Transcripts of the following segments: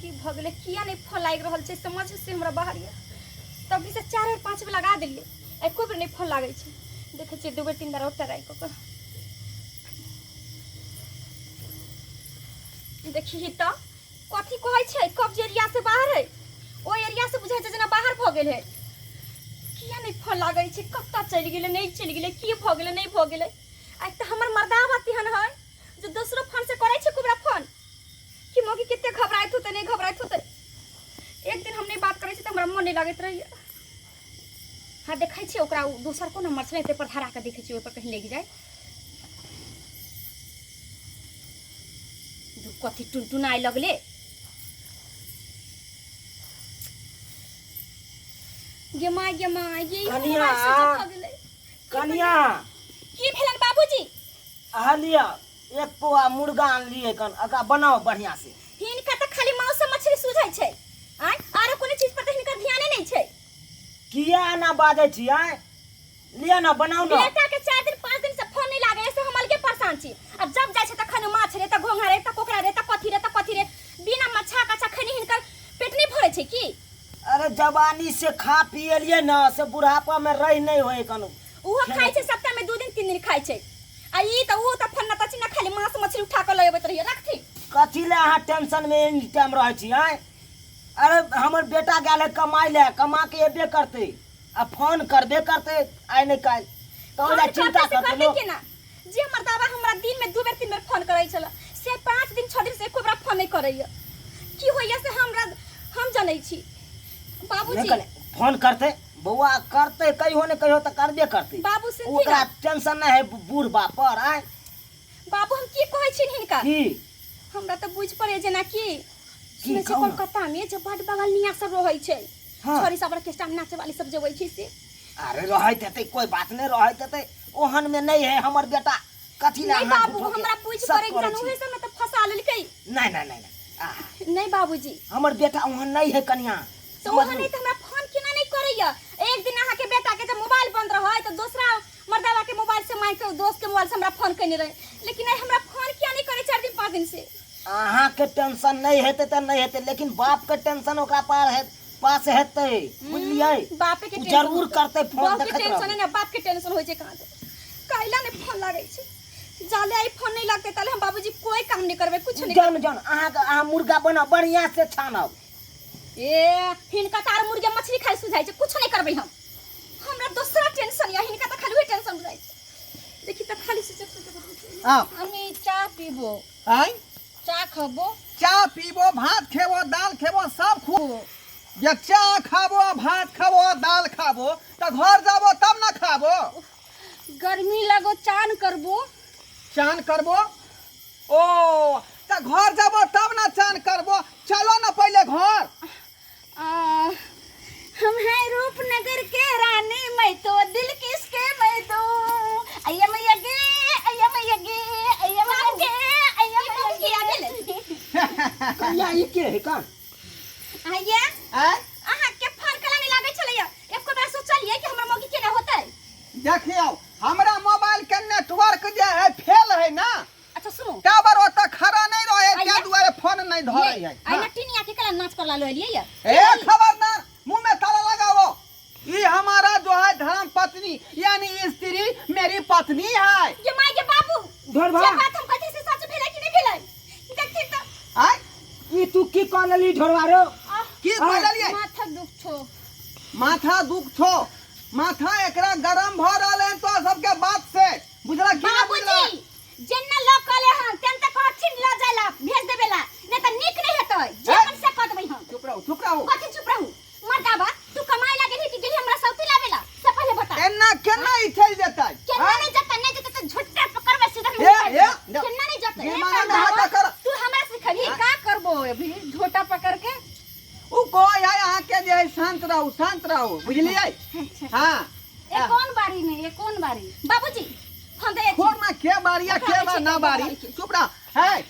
की भऽ गेलै किया नहि फोन लागि रहल छै समझ से हमरा बाहर यऽ तभी से 4 बेर 5 बेर लगा देलियै, एको बेर नहि फोन लागै छै। देखै छियै 2 बेर 3 बेर आओर ट्राई कऽ कऽ देखी तऽ कथी कहै छै। कब्ज एरिया से बाहर है, ओहि एरिया से बुझाइ छै जेना बाहर भऽ गेल है। किया नहि फोन लागै छै? कतऽ चलि गेलै, नहि चलि गेलै, की भऽ गेलै, नहि भऽ गेलै? आइ तऽ हमर मर्दाबा तेहन है जे दोसरो फोन से करै छै कुबरा फोन कि मौगी कते घबराइत होतै, नहि घबराइत होतै। एक दिन हम नहि बात करै छी तऽ हमरा मन नहि लागैत रहैए। हाँ देखै छियै ओकरा, ओ दोसर कोन नम्बर छलै ताहि पर धरा कऽ देखै छियै, ओहि पर कहीं लागि जाय। दू कथी टुनटुनाय लगले। गे माय, गे माय, गे इहो कनिया। मोबाइल स्विच ऑफ भऽ गेलै। कनिया। की भेलन बाबूजी? अहाँ लिअ एक पौआ मुर्गा आनलियै कन, एकरा बनाउ बढ़िया से। हिनका तऽ खाली मांस मछली सुझै छै, आँय आरो कोनो चीज पर तऽ हिनकर ध्याने नहि छै। किया एना बाजै छी? आँय, लिअ ने, बनाउ ने। बेटा के 4 दिन 5 दिन से फोन नहीं लागे से हम अलगे परेशान छी। आ जब जाय छै तखन माछ रे, त घोंघा रे, त कोकरा रे, त कथी रे, त कथी रे। बिना मच्छा कच्छा खैने हिनकर पेट नहीं भरे छै की? अरे जवानी से खा पी एलियै ने से बुढ़ापा में रहि नहीं होय कनु। उहो खाइ छै सप्ताह में 2 दिन 3 दिन खाइ छै। आ ई त ऊ त फन्ना त चिन्ना खाली मांस मछली उठा के लऽ अबैत रहिए रखथी। कथी ले अहाँ टेंशन में एनी टाइम रहै छी? आँय, अरे हमर बेटा गेल है कमाइ ले, कमा के एबे करतै आ फोन करबे करतै आइ नहि काल्हि, तऽ ओहि लए फोन चिंता करतै से करतै करतै लोक। केना? जे मर्दाबा हमरा दिन में 2 बेर 3 बेर फोन करै छल से 5 दिन 6 दिन से एको बेर फोन नहीं करैया। की होइया से हमरा हम जनै छी नहि बाबूजी। कने फोन करतै बौआ, करतै कहियो ने कहियो तऽ करबे करतै। बाबू सुनथिन ओकरा ना। टेंशन नहि है बूढ़ बाप पर। आँय बाबू, हम की कहै छी हिनका? की? हमरा तऽ बुझि पड़े जेना कि की? सुनै छी कहू ना। कोलकाता में जे बड बगल निया सब रहै छै। हाँ। छोरी सब ऑर्केस्ट्रा में नाचे वाली सब जबै छै से। अरे रहैत हेतै, कोई बात नहि, रहैत हेतै। ओहन में नहीं है हमर बेटा। कथी ला नहीं अहाँ बाबू, झूठो के हमरा बुझि शक पड़े करै जन छी? उहे सब ने तऽ फंसा लेलकै। नहीं नहीं नहीं नहीं, आह, नहीं बाबूजी, हमर बेटा ओहन नहीं है कनिया। तऽ ओहन नहीं तऽ हमरा फोन केना नहीं करैया? एक दिन अहाँ के बेटा के जब मोबाइल बंद रहै तऽ दोसरा मर्दावा के मोबाइल से मांगि के दोस्त के मोबाइल से हमरा फोन केने रहे, लेकिन आइ हमरा फोन किया नहीं करे 4 दिन 5 दिन से? अहाँ के टेंशन नहीं हेतै तऽ नहीं हेतै, लेकिन बाप के टेंशन ओकरा पार है पास हेतै, बुझलियै? बापे के ओ टेंशन जरूर होतै। करतै फोन, बाप के देखैत टेंशन रहबै। है ना, बाप के टेंशन होइ छै कहाँ से कैला नहीं फोन लागै छै। जाले आई फोन नहीं लगते ताले हम बाबूजी कोई काम नहीं करबे, कुछ नहीं। जान जान, अहाँ के अहाँ मुर्गा बनाउ बढ़िया से छानब। ए हिनका तार मुर्गे मछली खाइ सुझाइ छै, कुछ नहीं करबे हम। हमरा दोसरा टेंशन या हिनका त खाली उहे टेंशन बुझाइ छै। देखी त खाली से चुप चुप। आओ। हमी चाह पीबो। आँय? चाह खबो। चाह पीबो, भात खेबो, दाल खेबो, सब खूब। जे चाह खाबो, भात खाबो, दाल खाबो तऽ घर जाबो तब ना खाबो। गर्मी लगो चान करबो। चान करबो? ओ तऽ घर जाबो तब ना चान करबो। चलो ना पहले घर। हम हैं रूपनगर के रानी, मैं तो दिल किसके मैं दूं। अय्या मैया गे, अय्या मैया गे, अय्या मैया गे, अय्या मैया गे। कनिया, ई के है कन? अय्या। आँय? अहाँ के फोन कला नहीं लागै छलैया? एको बेर सोचलियै कि हमर मौगी केना होतै? देखियौ, हमरा मोबाइल के नेटवर्क जे है फेल है ना। अच्छा सुनू, टावर ओतऽ खड़ा नहीं रहे, आइया। ताहि दुआरे फोन नहीं धरे है। आई ना टिनिया के कला नाच करला लो एलियै या। ए खबरदार, मुंह में ताला लगाओ। ये हमारा जो है धर्म पत्नी यानी स्त्री मेरी पत्नी है। ये माय के बाबू, धर भा। जे बात हम कहै छी से सच भेलै कि नहीं भेलै? देखी त। आय? ई तू की कह लेली ढोरवा रो? की कह लेलियै? माथा दुख छो। माथा दुख छो? माथा एकरा गरम भ रहल है तो सबके बात से, बुझला की ना बुझला? बाबूजी, जेना ल कहले हन तेन त कहथिन ल जाइला भेज देबेला, नहीं त नीक नहीं हेतै। जे हे? मन से कह देबै हम। चुप रहू, चुप रहू। कथी चुप रहू? मर्दाबा, तू कमाए ला गेलही कि गेलही हमरा सौती लाबेला? से पहले बता। एना केना ई चलि जेतै? केना आँय? नहीं जेतै? नहीं जेतै त झुट्टा पकड़बै सीधा ए, मुंह पर। ए, न- केना नहीं जेतै? गिरमाना में हाथ कर। तू हमरा सिखबही? का करबो अभी झोटा पकड़ के? उ कहै है अहाँ के जे है शांत रहू, शांत रहू, बुझलियै? हाँ। ए कोन बारी में, ए कोन बारी? बाबूजी, हम दे छोड़ ना, के बारी या के बार ना बारी, चुप रह। है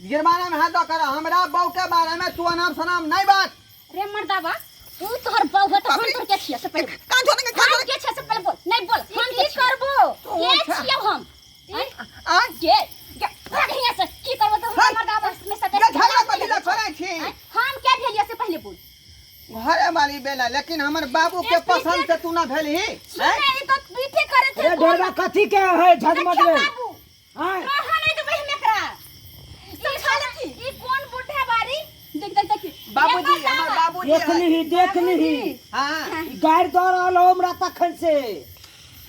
गिरमाना में हाथ दऽ कर हमरा बहू के बारे में तू अनाम शनाम नहीं बात। रे मर्दाबा, तू तोहर बहू है तो हम तोर के छियै से पहले बोल। कान छोड़ के, कान हम छोड़ के छियै से पहले बोल। नहीं बोल, हम की के छियै? करबो? तू के अच्छा। छियै हम? आँय? के के भाग हियां से। की करबो तो हट। मर्दाबा में सके ये झगड़ा कथी लए करै छी? हम वाली बेला लेकिन हमर बाबू के पसंद से तू ना भेलही। सुने ई तो पीठे करे थे। अरे ढोरबा कथी के है झगमग देखियो रे? बाबू आँय? रहा नहीं देबै हम एकरा। समझा लेथी ई कोन बुढ़ा बारी? देख देख देख। बाबूजी एकर हमर दावा। बाबूजी देख है। लीही देख लीही। हाँ गारि दऽ रहल हो हमरा तखन से।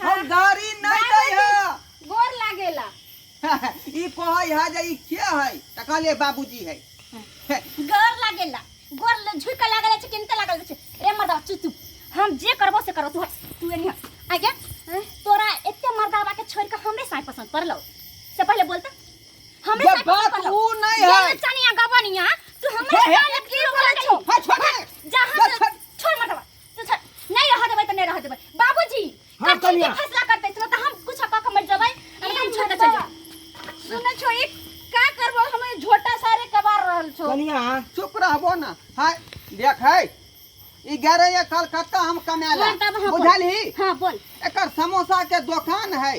हम गाड़ी नहीं दै है। गोर लागेला। ई कहै है जे ई के है त कहलिए बाबूजी है। गोर लागेला गोर झुक के लागल छै केनते लागल छै रे मर्दा चुप चुप हम जे करबो से करबो तू हट तू एनी हट आगे तोरा एते मर्दावा के छोड़ के हमरे साथ पसंद पड़लो से पहले बोलता हमरे जे साथ पसंद बात पड़लो ऊ नहीं ये है। चनिया गबनिया तू हमरे हे, हे, साथ की बोलै छौ हाँ, छोड़ दे। जहां छोड़। छोड़ मर्दावा तू छोड़ नहीं रह देबै त नहीं रह देबै बाबूजी हाँ, कथी के कनिया। फैसला करते त हम कुछ कह के मर जबै आ हम छोड़ के चल जेबै। सुने छो ई का करबो हमें झोटा सारे कबार रहल छो। कनिया चुप रहबो ना। हाय देख है ई गेल रहिए कलकत्ता हम कमाए ला। हाँ, तब हाँ, बोल। बुझलही? हाँ बोल। एकर समोसा के दुकान है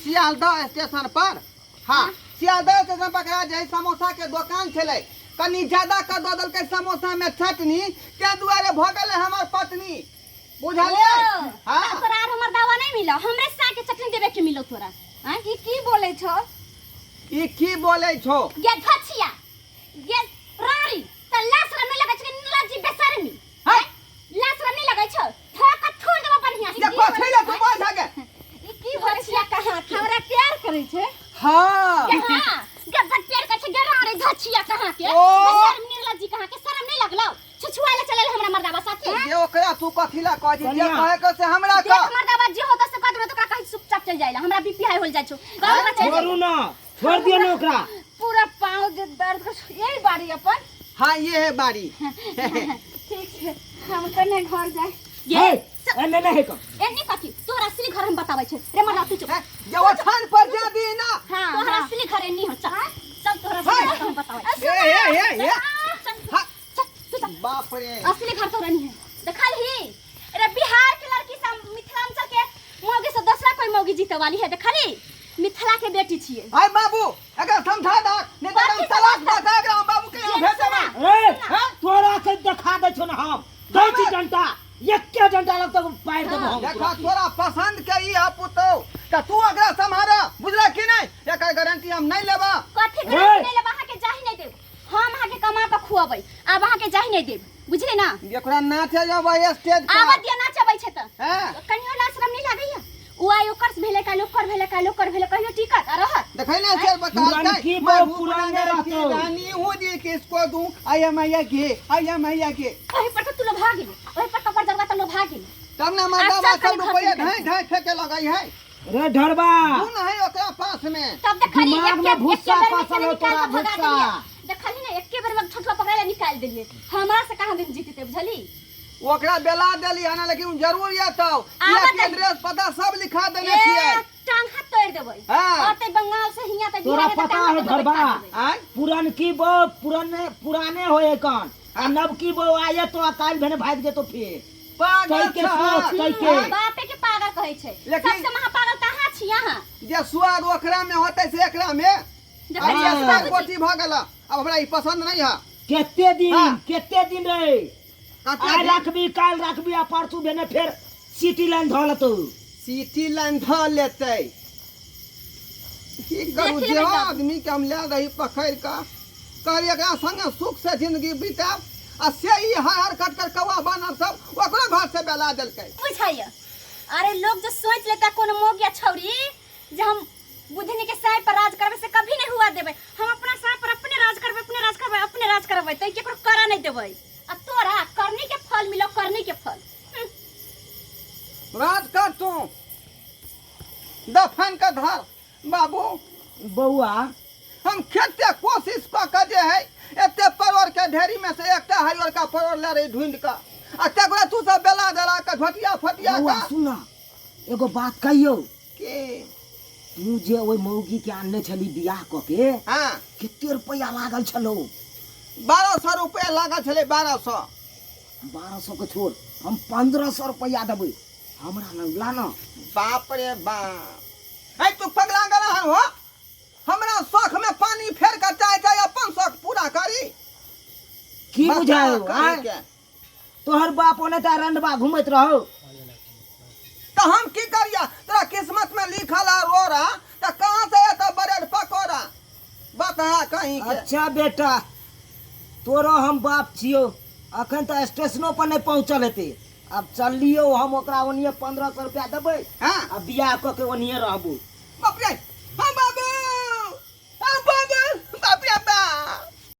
सियालदह स्टेशन पर। हाँ सियालदह स्टेशन पर एकरा जे समोसा के दुकान छलै कनी ज्यादा कर दऽ देलकै समोसा में चटनी ताहि दुआरे भऽ गेलै हमर पत्नी। बुझलियै? ओ, हाँ। त तोरा आर हमर दावा नहीं मिलो हमरे साग के चटनी देबे के मिलो तोरा। आँ, ई की बोलै छो? ई की बोलै छो? गे धछिया गे रारी त लाश शरम नहीं लगै छै लाजी बेशर्मी। हाँ। लाश शरम नहीं लगै छो थक थोड़ देबो बढ़िया से। ये कथी ले तू बोल सके? ई की बोलै धछिया कहाँ के? हमरा प्यार करै छै। हाँ। गे हाँ, गे बड़ प्यार करै छै गे रारी धछिया कहाँ के? ओ। बेशर्मी निर्लज्जी कहाँ के? शरम नहीं लगलौ? छुछुआ ले चलल हमरा मर्दाबा साथे। जे ओकरा तू कथी ला कहै छी? जे कनिया। कहै के से हमरा देख कह। मर्दाबा जे होता से कह देबे तो ओकरा कहि चुपचाप चल जाइला हमरा बीपी हाई होल जाइ छौ। कह ओकरा चल छोड़ू ना छोड़ दियो ना ओकरा। पूरा पाँव जे दर्द कर यही बारी अपन। हाँ ये है बारी। ठीक है हम कने घर जाए। ये हे, एने नहीं कर। एने कथी तोहरा असली घर हम बताबै छै रे मर्दा तू चुप। हे, जे ओ छान पर जा दी ना। हाँ, तोहरा हाँ। असली घर एनी हो चल चल तोहरा असली घर हम बताबै छै। हे, हे, हे, हे। चल हाँ। चल तू चल। बाप रे। असली घर तोरा नहीं है देखल ही अरे बिहार के लड़की सब मिथिलांचल के मौगी से दोसरा कोई मौगी जीते वाली है देखली मिथिला के बेटी छिए। हाय बाबू अगर समझा दा नहीं तो हम कथी तलाक समझा? दे दे हम बाबू के यहाँ जे भेज देबै। सुना। ए, हाँ? तोरा के देखा दै छौ ना हम दै छी डंटा एके डंटा लगतौ पारि देबौ हम। देखा तोरा पसंद के ई है पुतौ त तू ओकरा सम्हारा बुझला कि नहीं? एकर गारंटी हम नहीं लेबा। कथी ए! गारंटी नहीं लेबा? अहाँ के जाहि नहीं देब हम अहाँ के कमा के खुअबै आब अहाँ के जाहि नहीं देब बुझले ना? एकरा नाचे जबै स्टेज पर। आब दिया नाचबै छै त। हैं? कनियो लाज शरम नहीं लागैया उ आइ ओकर भेलै काल्हि ओकर भेलै काल्हि ओकर भेलै कहियो टिकत आ रहत। देखै ना चल बता पुरनकी दे, बहु मैं हूँ पुराने पुराने रहतौ। की रानी हूँ जी किसको दूं आया मैया के आया मैया के। ओही पर त तू लोभा गेली ओही पर कपर जरवा त लोभा गेली। तब ना मर्दा अच्छा, बात कनी सब रुपया घर ढाई ढाई फेंके लगई है। रे ढरबा। तू नहीं ओकरा पास में। तब देखली दिमाग में एके भुस्सा बेर में फसल हो निकाल तोरा, के भगा भुस्सा। देलियै। देखली ना एके बेर में छोटवा पकड़े ला निकाल देलियै हमरा से कहाँ दिन जीतते बुझली? ओकरा बेला देली हन लेकिन उ जरूर एतौ। आबऽ किया कि दही। एड्रेस पता सब लिखा देने ए, छियै। टांग हाथ तोड़ देबै। हाँ। और ते बंगाल से हियां ते तोरा बिहार के पता टांग हाथ हो तोड़ के घरबा? बैठा देबै। आँय? पुरनकी बो पुराने पुराने होए कन आ नवकी बो आये तो काल भेने भाग जेतो फिर। पागल कई के छह। सोच, कई के। हाँ, बापे के पागल कहै छै। लेकिन सबसे महापागल कहाँ छी अहाँ? जे स्वाद ओकरा में होतै से एकरा में। देखै अब छियै ये बाबूजी। गोटी भऽ गेल अब हमरा ई पसंद नहीं है। केते दिन, हाँ। केते दिन रे? कते आइ दिन? राखबी काल राखबी आ परसू भेने फेर सिटी लाइन धऽ लेतौ। सिटी लाइन धऽ लेतै। की करू देख जे लेबै तब। आदमी के हम लए रही पकड़ि कऽ कहलियै एकरा संगे सुख से जिंदगी बितायब आ से ई हर हर कट कर कौआ बानर सब ओकरो घर से बेला देलकै। बुझाइए अरे लोग जो सोच लेता कोनो मोग या छौरी जे हम बुधनी के साय पर राज करबै से कभी नहीं हुआ देबै। हम अपना साय पर अपने राज करबै अपने राज करबै अपने राज करबै तै केकरो करा नहीं देबै। आ तोरा करनी के फल मिलो करनी के फल। राज कर तू दफन के धर बाबू। बौआ हम खेते कोशिश कऽ के जे है एते परोड़ के ढेरी में से एकटा हरियरका परोड़ ले रही ढूंढ कऽ आ तकरा तू सब बेला देला के झोटिया फटिया बौआ के। सुन एगो बात कहियौ। की? तू जे ओहि मौगी के आनने छली बियाह कऽ के, हाँ। कते रुपया लागल छलौ? 1200 रुपया लागल छलै, 1200। 1200 के छोड़ हम 1500 रुपया देबै हमरा लग ला ना। बाप रे बाप, है तू पगला गेला हन हो? हमरा शौख में पानी फेर के चाहे चाहे अपन शौख पूरा करी। की बता बुझायो, करी आँय? के। तोहर बाप ओने तऽ रंडबा घुमैत रहो। तऽ हम की करिया? तोरा किस्मत में लिखल है रोड़ा, तऽ कहाँ से एतौ ब्रेड पकौड़ा? बता कहीं के। अच्छा बेटा, तोरो हम बाप छियौ, अखन तऽ स्टेशनो पर नहि पहुँचल हेतै। आब चललियौ, हम ओकरा ओनिये 1500 रुपया देबै। हाँ। आ बियाह कऽ के ओनिये रहबो। बाप रे।